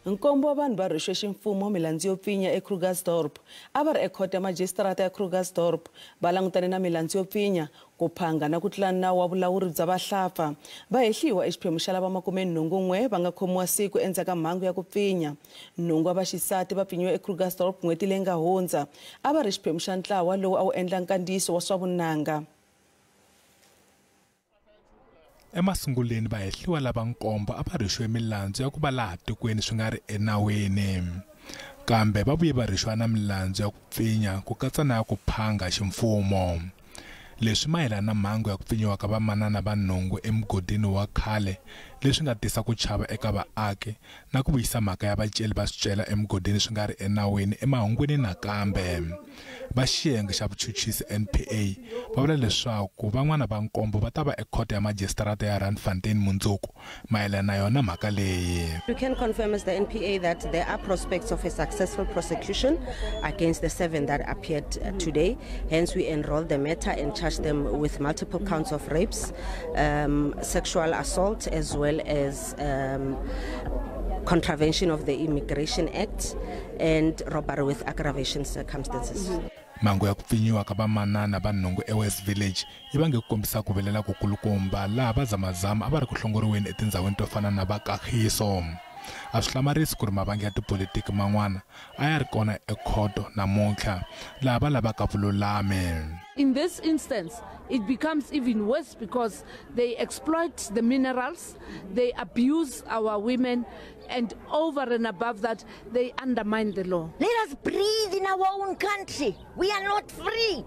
Nkombo wa vanhu va rhwexiwe ximfumo milandzu yo pfinya eKrugersdorp. A va ri ekhoto ya majisitarata ya Krugersdorp va langutane na milandzu yo pfinya, ku phanga na ku tlula nawu wa vulawuri bya vahlapfa. Va hehliwa exiphemu xa lava 81 va nga khomiwa siku endzhaku ka mhangu ya ku pfinya. Nhungu wa vaxisati va pfinyiwe eKrugersdorp n'hweti leyi nga hundza. A va ri xiphemu xa ntlawa lowu a wu endla nkandziyiso wa swa vunanga. Emasungulweni vahehliwa lava nkombo a va rhwexiwe milandzu ya ku va laha tikweni swi nga ri enawini, kambe va vuye va rhwexiwa na milandzu ya ku pfinya ku katsa na ya ku phanga ximfumo. Leswi mayelana na mhangu ya ku pfinyiwa ka vamanana va nhungu emugodini wa khale leswi nga tisa ku chava eka vaaki na ku vuyisa mhaka ya vaceli va swicelwa emugodini swi nga ri enawini emahungwini nakambe. Va xiyenge xa vuchuchisi NPA va vula leswaku van'wana va nkombo va ta va ekhoto ya majisitarata ya Randfontein mundzuku mayelana na yona mhaka leyi. We can confirm as the NPA that there are prospects of a successful prosecution against the 7 that appeared today. Hence, we enrolled the matter and charged them with multiple counts of rapes, sexual assault, as well as contravention of the Immigration Act and robbery with aggravation circumstances. Mhangu ya ku pfinyiwa ka vamanana va nhungu eWest Village yi vange ku kombisa ku vilela ku kulukumba laha va zamazama a va ri ku hlongoriweni etindhawini to fana na va Kagiso. A swi hlamarisi ku ri mavangi ya tipolitiki man'wana a ya ri kona ekhoto namuntlha laha va lavaka vululami. In this instance, it becomes even worse because they exploit the minerals, they abuse our women, and over and above that, they undermine the law. Let us breathe in our own country. We are not free.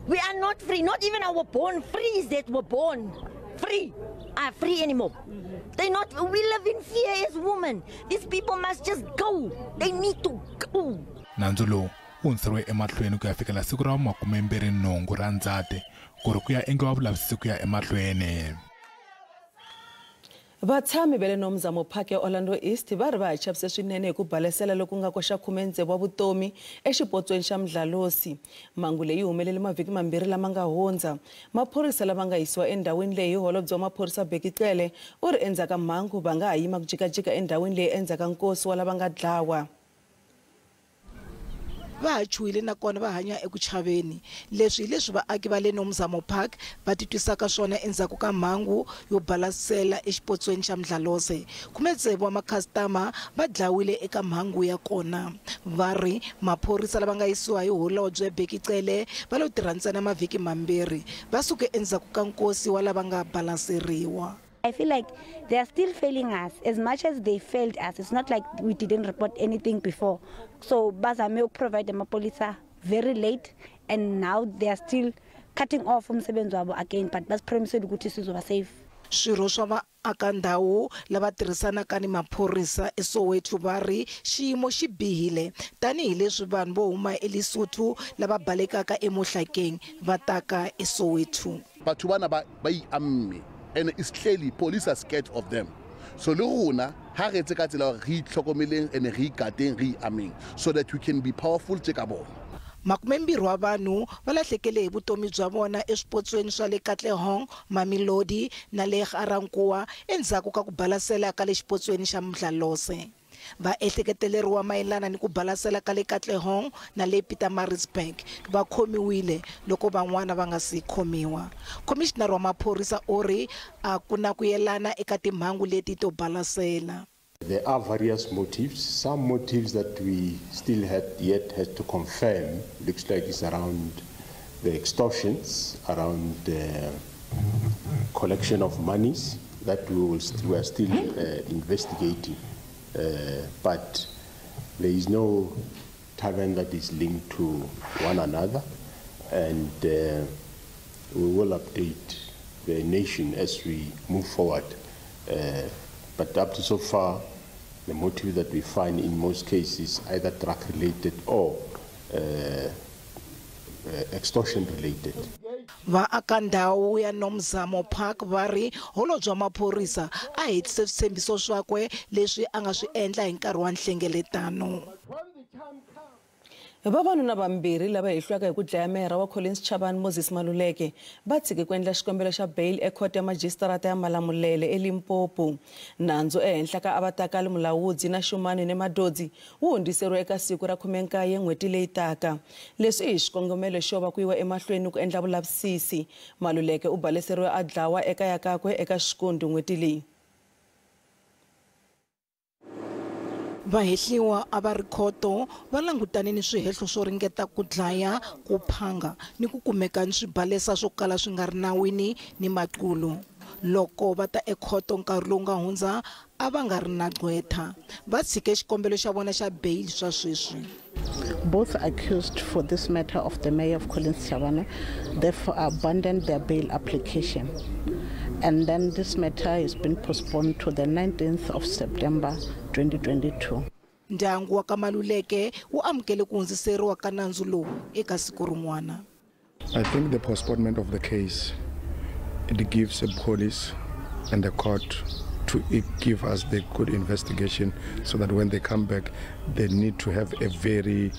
We are not free. Not even our born frees that were born free are free anymore. They not. We live in fear as women. These people must just go. They need to go. Nandzu lowu wu hundziseriwe emahlweni ku ya fikela siku ra 28 ra Ndzhati ku ri ku ya endliwa vulavisisi ku ya emahlweni. Vatshami va le Nomzamo Park ya Orlando East va ri va ha chavise swinene hi ku balesela loku nga koxa 16 wa vutomi exipotsweni xa Mdlalosi. Mhangu leyi humelele mavhiki mambirhi lama nga hundza. Maphorisa lama nga yisiwa endhawini leyi hi holobye wa maphorisa Bheki Cele u ri endzhaku ka mhangu va nga ha yima ku jikajika endhawini leyi endzhaku ka nkosi wa lava nga dlawa. Va ha chuhile nakona va hanya eku chaveni. Leswi hi leswi vaaki va le Nomzamo Park va titwisaka swona endzhaku ka mhangu yo balasela exipotsweni xa Mdlalose. 16 wa makhastama va dlawile eka mhangu ya kona. Va ri maphorisa lava nga yisiwa hi holobye Bheki Cele va lo tirha ntsena mavhiki mambirhi va suke endzhaku ka nkosi wa lava nga balaseriwa. I feel like they are still failing us as much as they failed us. It's not like we didn't report anything before. So bazame provide amapolisa very late, and now they are still cutting off umsebenzi wabo again, but basipromisile ukuthi sizoba safe. Swirho swa vaaka ndhawu lava tirhisanaka ni maphorisa eSoweto va ri xiyimo xi bihile tanihileswi vanhu vo huma eLesotho lava balekaka eMohlakeng va taka eSoweto. Batho bana ba iamme and it's clearly police are scared of them. So le rona ha re etse ka tsela hore re itlhokomeleng and re ikateng re iameng so that we can be powerful tje ka bona. 20 wa vanhu va lahlekele hi vutomi bya vona eswipotsweni swa le Katlehong, Mamelodi na le Ga-Rankuwa endzhaku ka ku balasela ka le xipotsweni xa Mdlalose. Va ehleketeleriwa mayelana ni ku balasela ka le Katlehong na le Pietermaritzburg va khomiwile loko van'wana va nga si khomiwa. Commissioner wa maphorisa u ri a ku na ku yelana eka timhangu leti to balasela. There are various motives. Some motives that we still had yet had to confirm. Looks like it's around the extortions, around the collection of monies that we are still investigating. But there is no tavern that is linked to one another, and we will update the nation as we move forward. But up to so far, the motive that we find in most cases either drug-related or extortion-related. Vaaka ndhawu ya Nomzamo Park va ri holobye wa maphorisa a hetise switshembiso swakwe leswi a nga swi endla hi nkarhi wa nhlengeletano. Vavanuna vambirhi lava hehliwaka hi ku dlaya meyara wa Collins Chabane Moses Maluleke va tshike ku endla xikombelo xa bail ekhoto ya majisitarata ya Malamulele eLimpopo. Nandzu ehenhla ka Avatakali Mulaudzi na Shumani Nemadodzi wu hundziseriwe eka siku ra 19 n'hweti leyi taka. Leswi i hi xikongomelo xo va ku yiwa emahlweni ku endla vulavisisi. Maluleke u baleseriwe a dlawa ekaya kakwe eka Xikundu n'hweti leyi. Vahehliwa a va ri khoto va langutane ni swihehlo swo ringeta ku dlaya, ku phanga ni ku kumeka ni swibalesa swo kala swi nga ri nawini ni maqulu. Loko va ta ekhoto nkarhi lowu nga hundza a va nga ri na gqwetha. Va tshike xikombelo xa vona xa bail swa sweswi. Both accused for this matter of the mayor of Collins Chabane therefore abandoned their bail application. And then this matter has been postponed to the 19th of September 2022. Ndyangu wa ka Maluleke wu amukele ku hundziseriwa ka nandzu lowu eka siku rin'wana. I think the postponement of the case, it gives the police and the court to give us the good investigation so that when they come back, they need to have a very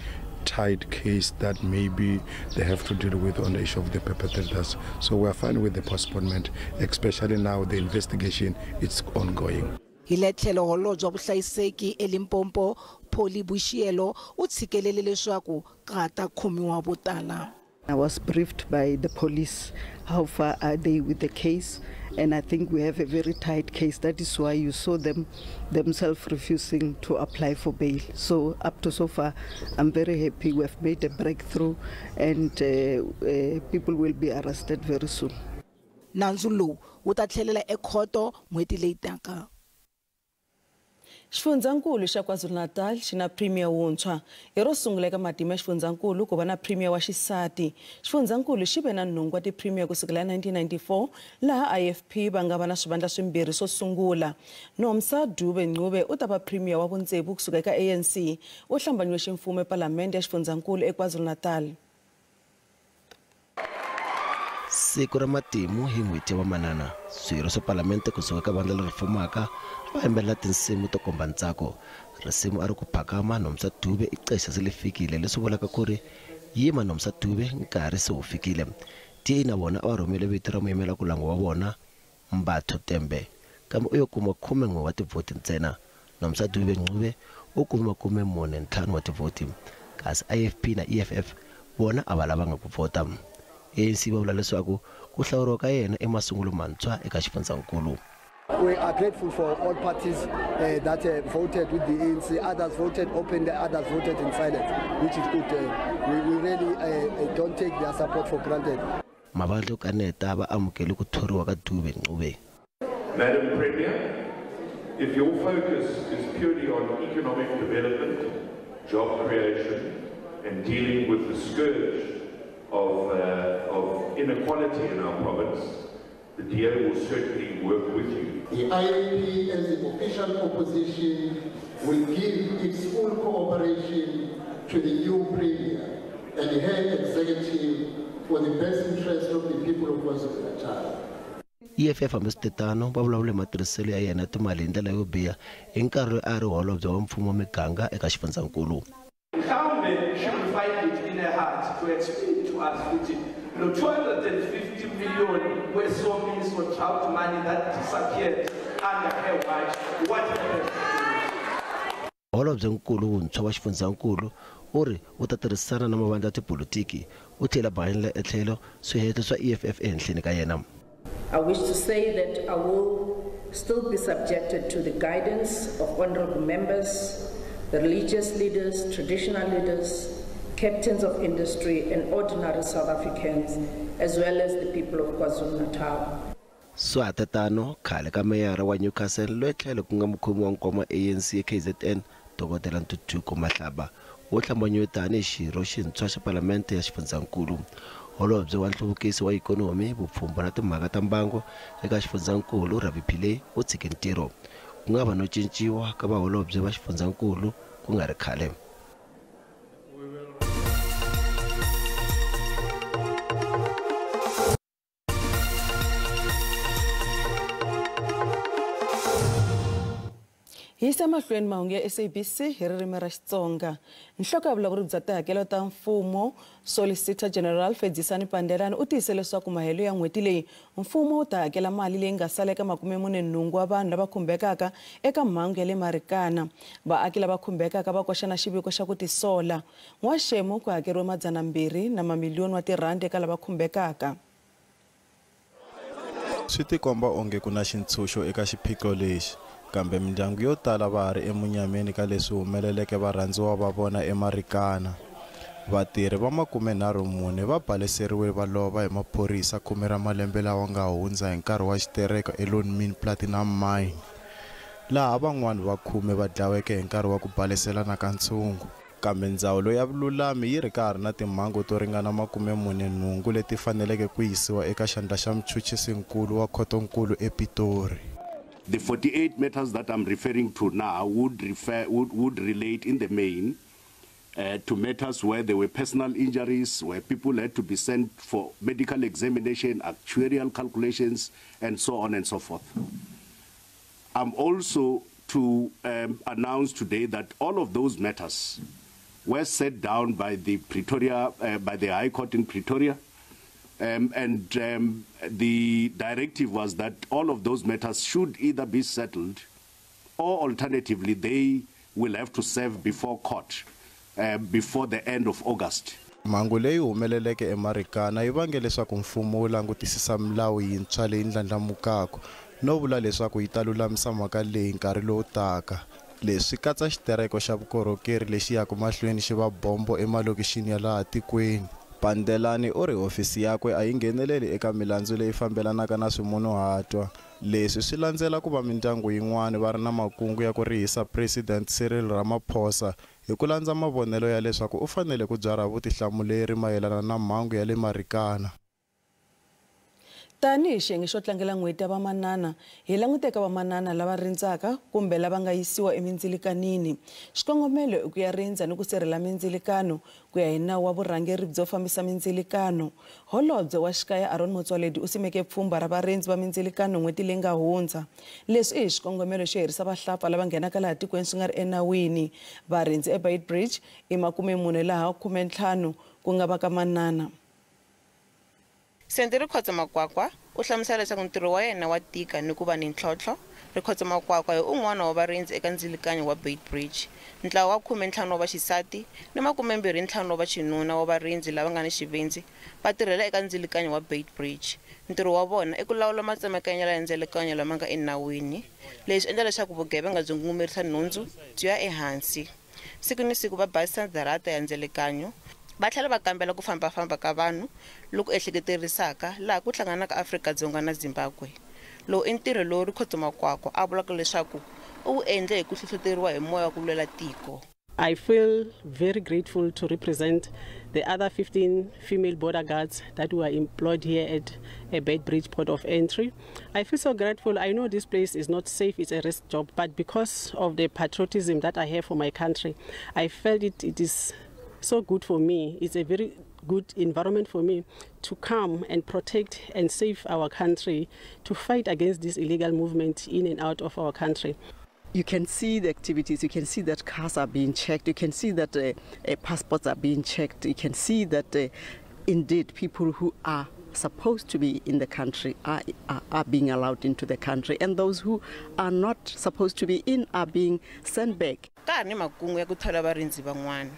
tight case that maybe they have to deal with on the issue of the perpetrators. So we are fine with the postponement, especially now the investigation is ongoing. Hi le tlhelo holobye wa vuhlayiseki eLimpopo Polly Boshielo u tshikelele leswaku ka ta khomiwa vo tala. I was briefed by the police how far are they with the case, and I think we have a very tight case. That is why you saw them themselves refusing to apply for bail. So up to so far, I'm very happy we have made a breakthrough, and people will be arrested very soon. Nandzu lowu wu ta tlhelela ekhoto n'hweti leyi taka. Xifundzankulu xa KwaZulu-Natal xi na premier wuntshwa. I ro sungula eka matimu ya xifundzankulu ku va na premier wa xisati. Xifundzankulu xi ve na nhungu wa ti-premier kusukela 1994 laha IFP va nga va na swivandla swimbirhi swo sungula. Nomsa Dube Ncube u ta va premier wa vutsevu kusuka eka ANC. U hlambanyiwe ximfumo ePalamende ya xifundzankulu eKwaZulu-Natal. Siku ra matimu hi n'hweti ya vamanana, swirho swa palamende kusuka ka vandla leri fumaka va yimbelela tinsimu to komba ntsako. Risimu a ri ku phakama Nomsa Dube ixesha se li fikile, leswi vulaka ku ri yima Nomsa Dube nkarhi se wu fikile. DA na vona a va rhumele vito ra muyimela ku langu wa vona Mbatho Tembe, kambe u yo kuma 11 wa tivhoti ntsena. Nomsa Dube Ncube u kume 45 wa tivhoti, kasi IFP na EFF vona a va lavanga ku vhota. ANC va vula leswaku ku hlawuriwa ka yena i masungulo mantshwa eka xifundzankulu. We are grateful for all parties that voted with the ANC. Others voted openly, others voted in silence, which is good. We really don't take their support for granted. Mavandla yo kaneta va amukele ku thoriwa ka Dube Ncube. Madam Premier, if your focus is purely on economic development, job creation, and dealing with the scourge of inequality in our province, the DA will certainly work with you. The IFP, as the official opposition, will give its full cooperation to the new Premier and her executive for the best interest of the people of KwaZulu-Natal. EFF hambiswiritano va vulavule matirhiselo ya yena timali hi ndlela yo biha hi nkarhi loyi a ri holobye wa mfumo wa miganga eka xifundzankulu. Mhlawumbe she will find it in her heart to explain to us ukuthi lo 250 million wesomiso drought money that disappeared under her watch, what happened? Holobyenkulu wuntshwa wa xifundzankulu u ri u ta tirhisana na mavandla ya tipolitiki, u tlhela bayinela etlhelo swihehlo swa EFF ehenhleni ka yena. I wish to say that I will still be subjected to the guidance of honorable members, the religious leaders, traditional leaders, captains of industry and ordinary South Africans, as well as the people of KwaZulu-Natal. Swa tatano khale ka meyara wa Newcastle loyi tlhelo ku nga mukhomi wa nkwama ANC eKZN Dokodela Ntuthuko Mahlaba wo hlambanyiwe tanihi xirho xintshwa xa palamende ya xifundzankulu. Holobye wa nhluvukiso wa ikhonomi, vupfhumba na timhaka ta mbango eka xifundzankulu Ravi Pillay u tshike ntirho. Ku nga va no cinciwa ka vaholobye va xifundzankulu ku nga ri khale. Yisa mahlweni mahungu ya SABC hi ririmi ra Xitsonga. Nhloko ya vulawuri bya tihakelo ta mfumo Solicitor General Fedzisani Pandelani u tiyise leswaku mahelo ya n'hweti leyi mfumo wu ta hakela mali leyi nga sala eka 48 wa vanhu lava khumbekaka eka mhangu ya le Marikana. Vaaki lava khumbekaka va koxa na xiviko xa ku tisola. N'waxemu ku hakeriwe 200 na mamiliyoni wa tirhandi eka lava khumbekaka. Swi tikomba onge ku na xintshunxo eka xiphiqo lexi, kambe mindyangu yo tala va ha ri emunyameni ka leswi humeleleke varhandziwa va vona eMarikana. Vatirhi va 34 va baleseriwe va lova hi maphorisa 10 ra malembe lawa nga hundza hi nkarhi wa xitereko eLonmin Platinum Mine, laha van'wana va 10 va dlaweke hi nkarhi wa ku baleselana ka ntshungu. Kambe ndzawulo ya vululami yi ri karhi na timhangu to ringana 48 leti faneleke ku yisiwa eka xandla xa muchuchisinkulu wa khotonkulu ePitori. The 48 matters that I'm referring to now would relate in the main to matters where there were personal injuries, where people had to be sent for medical examination, actuarial calculations, and so on and so forth. I'm also to announce today that all of those matters were set down by the Pretoria, by the High Court in Pretoria. The directive was that all of those matters should either be settled or alternatively they will have to serve before court before the end of August. Mhangu leyi humeleleke eMarikana yi vange leswaku mfumo wu langutisisa milawu yintshwa leyi ndlandlamukaka no vula leswaku yi ta lulamisa mhaka leyi nkarhi lowu taka. Leswi katsa xitereko xa vukorhokeri lexi yaka mahlweni xi va bombo emalokixini ya laha tikweni. Pandelani u ri hofisi yakwe a yi ngheneleli eka milandzu leyi fambelanaka na swimunhuhatwa. Leswi swi landzela ku va mindyangu yin'wana va ri na makungu ya ku rihisa President Cyril Ramaphosa hi ku landza mavonelo ya leswaku u fanele ku byarha vutihlamuleri mayelana na mhangu ya le Marikana. Tanihi xiyenge xo tlangela n'hweti ya vamanana, hi languteka vamanana lava rindzaka kumbe lava nga yisiwa emindzilikanini. Xikongomelo i ku ya rindza ni ku sirhela mindzilikano ku ya hi nawu wa vurhangeri byo fambisa mindzilikano. Holobye wa xikaya Aaron Motsoaledi u simeke pfhumba ra varindzi va mindzilikano n'hweti leyi nga hundza. Leswi i hi xikongomelo xo herisa vahlapfa lava nghenaka laha tikweni swi nga ri enawini. Varindzi eBeitbridge i 40 laha 15 ku nga va ka manana. Sente Rikhotso Makwakwa u hlamusela leswaku ntirho wa yena wa tika ni ku va ni ntlhontlho. Rikhotso Makwakwa hi un'wana wa varindzi eka ndzilikanyo wa Beitbridge. Ntlawa wa 15 wa vaxisati ni 25 wa vaxinuna wa varindzi lava nga ni xivindzi va tirhela eka ndzilikanyo wa Beitbridge. Ntirho wa vona i ku lawula matsemakanyelo ya ndzilikanyo lama nga enawini. Leswi endla leswaku vugevenga byo ngungumerisa nhundzu byi ya ehansi. Siku ni siku va basisa darata ya ndzilikanyo, va tlhela va kambela ku fambafamba ka vanhu loku ehleketerisaka laha ku hlanganaka Afrika-Dzonga na Zimbabwe. Lowu i ntirho lowu Rikhotso Makwakwa a vulaka leswaku u wu endle hi ku hlohloteriwa hi moya wa ku lwela tiko. I feel very grateful to represent the other 15 female border guards that were employed here at Beitbridge Port of Entry. I feel so grateful. I know this place is not safe, it's a risk job, but because of the patriotism that I have for my country, I felt it is so good for me. It's a very good environment for me to come and protect and save our country, to fight against this illegal movement in and out of our country. You can see the activities, you can see that cars are being checked, you can see that passports are being checked, you can see that indeed people who are supposed to be in the country are being allowed into the country, and those who are not supposed to be in are being sent back. Ka ha ri ni makungu ya ku thola varindzi van'wana.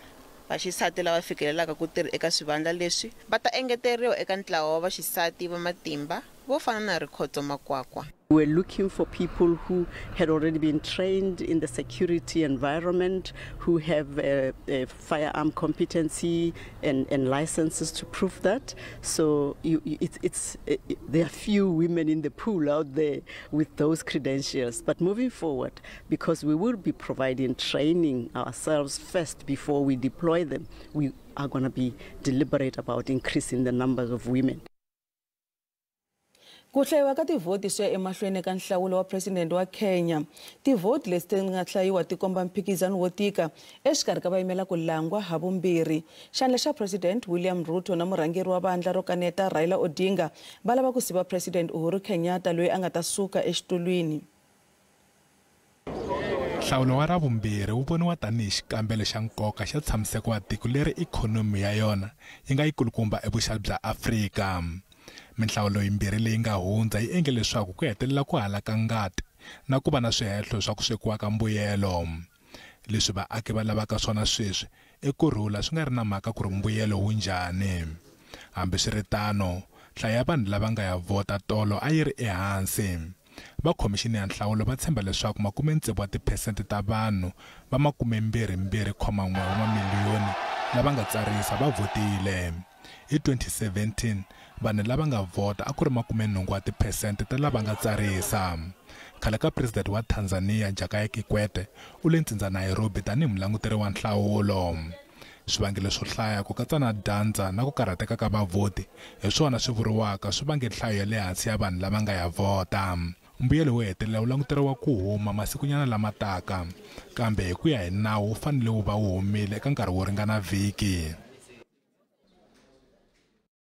Vaxisati lava fikelelaka ku tirha eka swivandla leswi va ta engeteriwa eka ntlawa wa vaxisati va matimba vo fana na Rikhotso Makwakwa. We're looking for people who had already been trained in the security environment, who have a firearm competency and licenses to prove that. So there are few women in the pool out there with those credentials. But moving forward, because we will be providing training ourselves first before we deploy them, we are going to be deliberate about increasing the numbers of women. Ku hlayiwa ka tivhoti swi ya emahlweni ka nhlawulo wa president wa Kenya. Tivhoti leti ti nga hlayiwa ti komba mphikizano wo tika exikarhi ka vayimela ku langwa ha vumbirhi. Xandla xa President William Ruto na murhangeri wa vandla ro kaneta Raila Odinga va lava ku siva President Uhuru Kenyatta loyi a nga ta suka exitulwini. Nhlawulo wa ravumbirhi wu voniwa tanihi xikambelo xa nkoka xa tshamiseko wa tiko leri ikhonomi ya yona yi nga yikulukumba evuxa bya Afrika. Minhlawulo yimbirhi leyi nga hundza yi endle leswaku ku hetelela ku halaka ngati na ku va na swihehlo swa ku swekiwa ka mbuyelo. Leswi vaaki va lavaka swona sweswi i ku rhula swi nga ri na mhaka ku ri mbuyelo wu njhani. Hambiswiritano, nhlayo ya vanhu lava nga ya vhota tolo a yi ri ehansi. Va khomixini ya nhlawulo va tshemba leswaku 60 wa tiphesente ta vanhu va 22,1 wa mamiliyoni lava nga tsarisa va vhotile. Hi 2017, vanhu lava nga vhota a ku ri 80 wa tiphesente ta lava nga tsarisa. Khale ka presidente wa Tanzania Jakaya Kikwete u le ntsindza Nairobi tanihi mulanguteri wa nhlawulo. Swivangelo swo hlaya ku katsa na dyandza na ku karhateka ka vavhoti hi swona swi vuriwaka swi vange nhlayo ya le hansi ya vanhu lava nga ya vhota. Mbuyelo wo hetelela wu languteriwa ku huma masikunyana lama taka, kambe hi ku ya hi nawu wu fanele wu va wu humile eka nkarhi wo ringana vhiki.